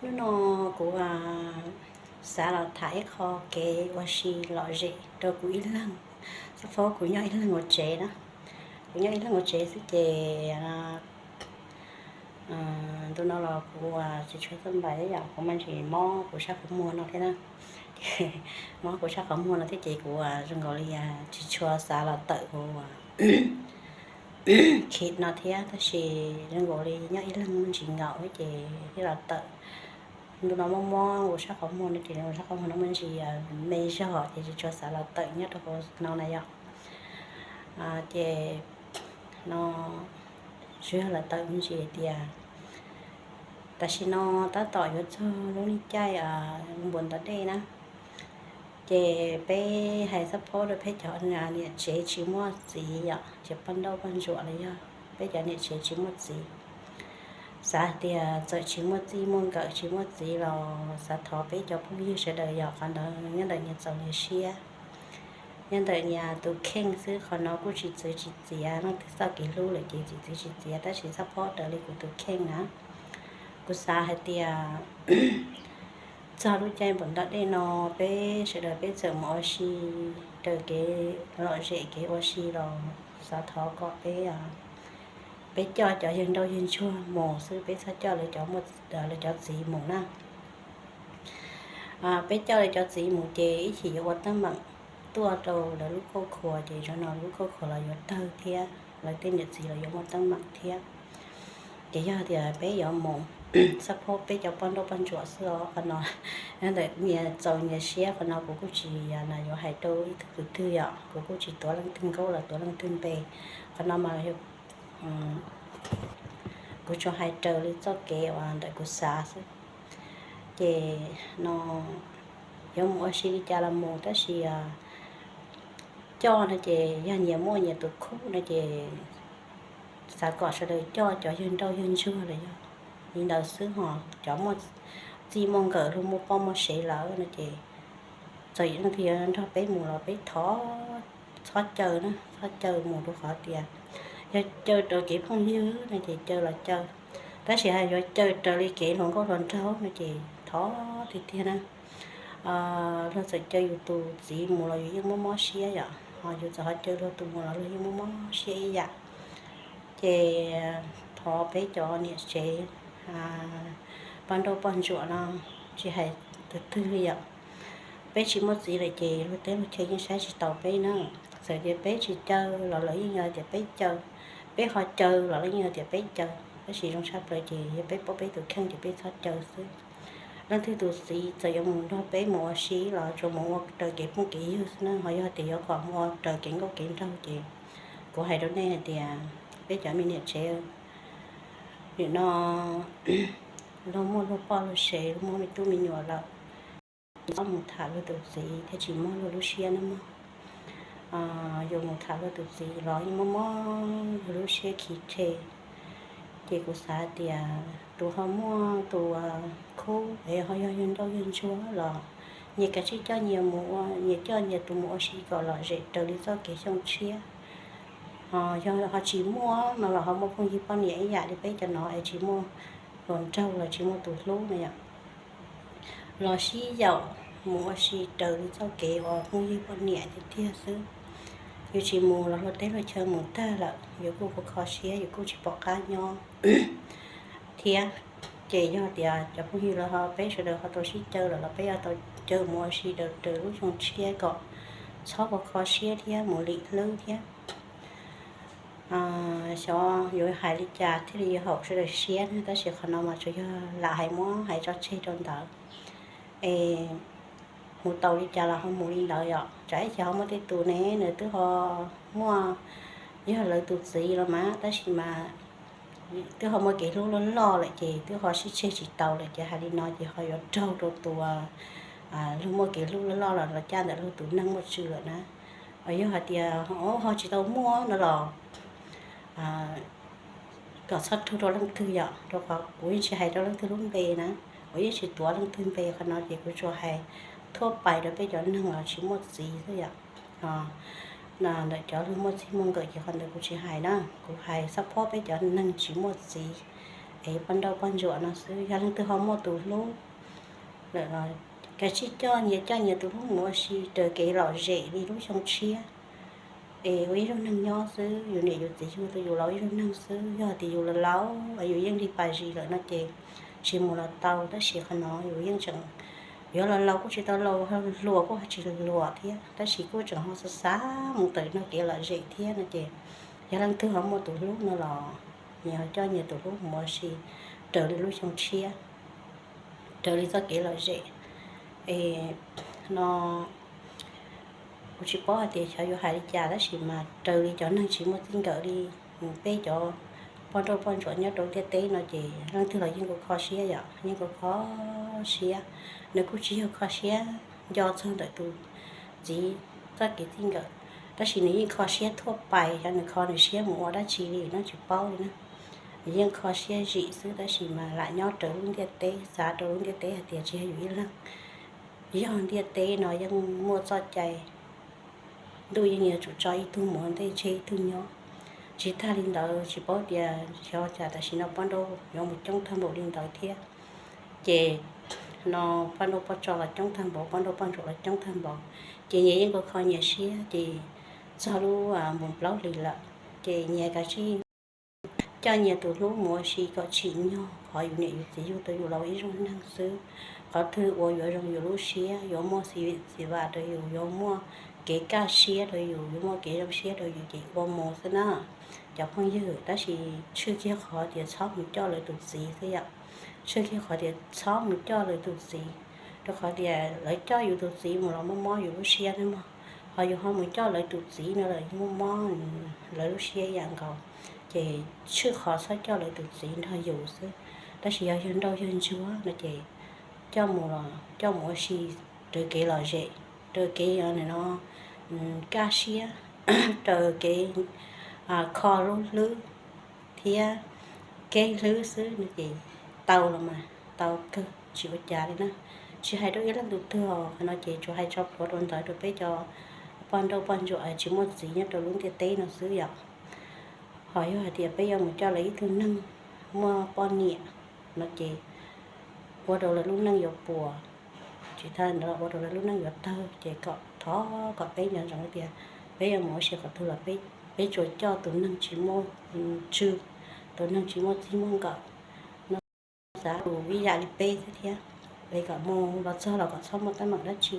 Hnub no kuv xav los tham ib qho kev ua si lom zem rau kuv ib leeg, xab phob kuv nyob ib leeg ua tsev na. Kuv nyob ib leeg ua tsev xwb ces ntu no los kuv tsis tshua txawj npais yom, kuv me ntsis mob kuv sab qhov muag no thiab na. Mob kuv sab qhov muag no thiab ces kuv zoo nkaus li tsis tshua xav los tawm kuv kis no thiab, tab sis zoo nkaus li nyob ib leeg me ntsis nkaus ces thiaj los tawm. Ntu no mob mob kuv sab qhov muag no ces sab qhov muag no me ntsis me zog ces tsis tshua xav los tawm nyob rau hauv no na yom. Ces no tsuas yog los tawm me ntsis hais tias tam sim no tab tom yuav txog lub neej caij npuas ntov dej na. Ces peb hais xab phob rau peb cov niam tsev tsis muaj txiv yom, ces poj nrauj poj ntsuam los yog peb cov niam tsev tsis muaj txiv, xav hais tias txawm tsis muaj txij muaj nkawm tsis muaj txiv los xav thov peb cov phooj ywg sawv daws yog qhov ntawd nyob ntawm nyias txaus nyias siab, nyob ntawm nyias tus kheej xwb. Qhov no kuj tsis txwv tsis txiav leej twg txoj kev hlub lawm ces tsis txwv tsis txiav, tab sis xab phob raws li kuv tus kheej na. Kuv xav hais tias txog lub caij npuas ntov dej no peb sawv daws peb txawm mus ua si raws kev lom zem kev ua si los xav thov kom peb peb coj cov yawg nrauj yawg ntsuag mus xwb, peb txhob coj lawv cov txiv mus na. Peb coj lawv cov txiv mus ces ib chim yuav ua teeb meem tuaj rau lawv lub kauj khua ces zaum no lub kauj khua los yuav tawg thiab lawv tej niam txiv los yuav muaj teeb meem thiab. Ces yog tias peb yuav mus xab phob peb cov poj nrauj poj ntsuam xwb os, qhov no nyob ntawm nyias txaus nyias siab. Qhov no kuv kuj tsis yuav hais rau ib tug kwv twg yom, kuv kuj tsis tuav leej twg nkauj los tuav leej twg npe. Qhov no mas kuv tsuas hais raws li txoj kev uas ntawm kuv xav xwb. Ces no yuav mus ua si li cas los mus, tab sis coj no ces yog nyias muaj nyias tus khub no ces xav kom sawv daws coj cov yawg nrauj yawg ntsuag los yog li ntawd xwb, ho cov muaj txij muaj nkawm luag muaj poj muaj sev lawm no ces txawm leej twg yuav nrog peb mus los peb thov txhob caw na, txhob caw mus rau qhov tias yog caw raws kev phooj ywg no ces caw los caw, tab sis hais yuav caw raws li kev hluas nkauj hluas nraug no ces thov tiag tiag na. Luag txawm caw yus tus txiv mus los yus yeej mob mob siab yom, ho yus txawm ho caw luag tus mus los luag yeej mob mob siab ib yam. Ces thov peb cov niam tsev poj nrauj poj ntsuam no, tsis hais tus twg li yom, peb tsis muaj txiv lawm ces luag teb luag chaw yeej saib tsis taus peb na. Txawm tias peb tsis caw los lawv yeej yog tias peb caw, peb ho caw los lawv yeej yog tias peb caw, tab sis zoo tshaj plaws ces yog peb paub peb tus kheej ces peb txhob caw xwb. Leej twg tus txiv txawm yuav mus nrog peb mus ua si los tsuas mus ua raws kev phooj kev ywg xwb na, ho yog tias yuav kom mus ua raws kev nkauj kev nraug ces kuv hais rau nej hais tias peb cov me niam tsev, nim no luag muaj luag poj luag sev, luag muaj me tub me nyuam lawm, tsis txhob mus tham luag tus txiv thiaj tsis mob luag lub siab nawb mog. Yus mus tham luag tus txiv los yeej mob mob luag lub siab khi rhe. Ces kuv xav tias tus ho muaj tus khub es ho yog yawg nrauj yawg ntsuag los nyias kav tsij coj nyias mus ua, nyias coj nyias tus mus ua si kom lom zem raws li txoj kev xyoo tshiab. Ho yog ho tsis muaj no los ho muaj phooj ywg poj niam ib yam li peb cov no es tsis muaj hluas nraug los tsis muaj tus hlub no yom, los sib yaum mus ua si raws li txoj kev uas phooj ywg poj niam tiag tiag xwb. Yus tsis mus los luag teb luag chaw mus tag lawm, yus kuj kho kho siab, yus kuj tsis pom qab nyob thiab. Ces yog tias cov phooj ywg los ho peb sawv daws ho tau sib caw lawm los peb yuav tau caw mus ua si raws raws lub xyoo tshiab kom txhob kho kho siab thiab mus lim hlwb thiab. Xyov yuav hais li cas thiaj li yuav haum sawv daws siab ne, tab sis qhov no mas tsuas yog lam hais muab hais tso tseg rau ntawd es mus tau li cas los ho mus li ntawd yom. Tsam ib chim ho muaj tej tus ne nws twb ho muaj yog lawv tus txiv los mas tab sis mas twb ho muaj kev hlub loj loj lawm ces twb ho sib tseg tsis tau lawm ces hais li no ces ho yuav raug rau tus luag muaj kev hlub loj loj los los caj ntawm luag tus neeg muaj tswv lawm na. Yog hais tias ho tsis tau muaj no los kom txhob raug rau leej twg yom, rau qhov kuv yeej tsis hais rau leej twg lub npe na, kuv yeej tsis tuav leej twg npe, qhov no ces kuv tsuas hais thuaj pais rau peb cov neeg los tsis muaj txiv xwb yom. Ntawm cov luag muaj txij muaj nkawm ces qhov ntawd kuv tsis hais na, kuv hais xab phob peb cov neeg tsis muaj txiv poj nrauj poj ntsuam no xwb. Yog leej twg ho muaj tus hlub lawm los kav tsij coj nyias coj nyias tus hlub mus ua si raws kev lom zem li lub xyoo tshiab. Es ua ib zaug neeg nyob xwb, yus niam yus txiv yug tau yus los ua ib zaug neeg xwb. Yog tias yus los laus yus yeej li pas zis lawm no ces tsis mus los tau, tab sis qhov no yus yeej tseem, yuav los laus kuj tsis tau laus, hluas kuj tsis hluas thiab, tab sis kuj tseem ho xav xav mus tawm no kev lom zem thiab no ces yog leej twg ho muaj tus hlub no los nyias ho coj nyias tus hlub mus ua si raws li lub xyoo tshiab, raws li txoj kev lom zem. Es no kuv tsis paub hais tias xyov yuav hais li cas, tab sis mas raws li cov neeg tsis muaj txij nkawm li peb cov poj nrauj poj ntsuam nyob rau ntiaj teb no ces leej twg los yeej kho siab yom, yeej kho siab. Nws kuj tsis yog kho siab nco txog ntawm tus txiv txoj kev txij nkawm, tab sis nws yeej kho siab thuaj pais, xyov nws kho nws siab mus ua dab tsi li no tsis paub li na. Nws yeej kho siab zim xwb, tab sis mas lam nyob raws lub ntiaj teb, xav rau lub ntiaj teb hais tias tsis yog yus ib leeg, yog ntiaj teb no yeej muaj txoj cai, ntuj yeej yuav tsum tso ib tug mus ua ntej tseg ib tug nyob. Tsis tag li ntawd tsis paub tias xyov cas tam sim no poj nrauj yuav mus coob tag npaum li ntawd thiab. Ces no poj nrauj poj tso los coob tag npaum, poj nrauj poj ntsuam los coob tag npaum, ces nyias yeej kho kho nyias siab ces txog lub npus plaub hlis lawm ces nyias kav tsij coj nyias tus hlub mus ua si kom tsim nyog qhov yus niam yus txiv yug tau yus los ib zaug neeg xwb. Qhov twg uas yuav zoo yus lub siab, yuav muaj xis vim xis vas rau yus, yuav muaj kev kaj siab rau yus, yuav muaj kev zoo siab rau yus ces ua mus xwb na cov phooj ywg. Tab sis tshwj kiag qhov tias txhob mus coj lawv tus txiv xwb yom. Tshwj kiag qhov tias txhob mus coj lawv tus txiv, rau qhov tias lawv coj yus tus txiv mus los mob mob yus lub siab na mog. Ho yus ho mus coj lawv tus txiv no los mob mob lawv lub siab ib yam nkaus. Ces tshwj qhov txhob coj lawv tus txiv nrog yus xwb. Tab sis yog yawg nrauj yawg ntsuag no ces coj mus los coj mus ua si raws kev lom zem, raws kev no kaj siab, raws kev kho lub hlwb thiab kev hlwb xwb no ces tau los mas tau kawg tsis ua cas li na. Tsis hais rau ib leej tus twg os, qhov no ces tsuas hais tso plhuav rau ntawd rau peb cov poj nrauj poj ntsuam tsis muaj txiv nyob rau lub ntiaj teb no xwb yom. Ho yog hais tias peb yuav mus coj lawv ib tug neeg muaj poj niam no ces ua rau lawv lub neej yuav puas, tsis tas ntawd ua rau lawv lub neej yuav tawg. Ces kom thov kom peb nco ntsoov tias peb yuav mus ua si qhov twg los peb tsuas coj tus neeg tsis muaj tswv, tus neeg tsis muaj txij muaj nkawm no, xav lus ib yam li peb xwb thiab. Es kom mus los txog los kom txhob muaj teeb meem dab tsi.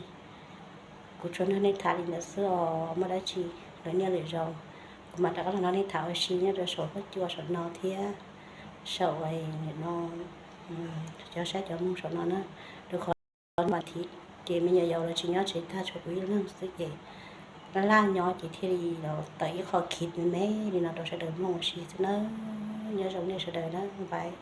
Kuv tsuas nrog nej tham li ntawd xwb os, muaj dab tsi lwm niaj lwm zaus kuv mam rov qab los nrog nej tham ua si nyob rau saum huab cua saum no thiab saum no, cov saib cov mloog saum no na. Rau qhov mas thiv ces me nyuam yaus los tsis nyob tsev tag, tshuav kuv ib leeg xwb ces laj laj nyob ces thiaj li los tawm ib qho khiv me me li no rau sawv daws mloog ua si xwb nawb. Nyob zoo nej sawv daws nawb, bye.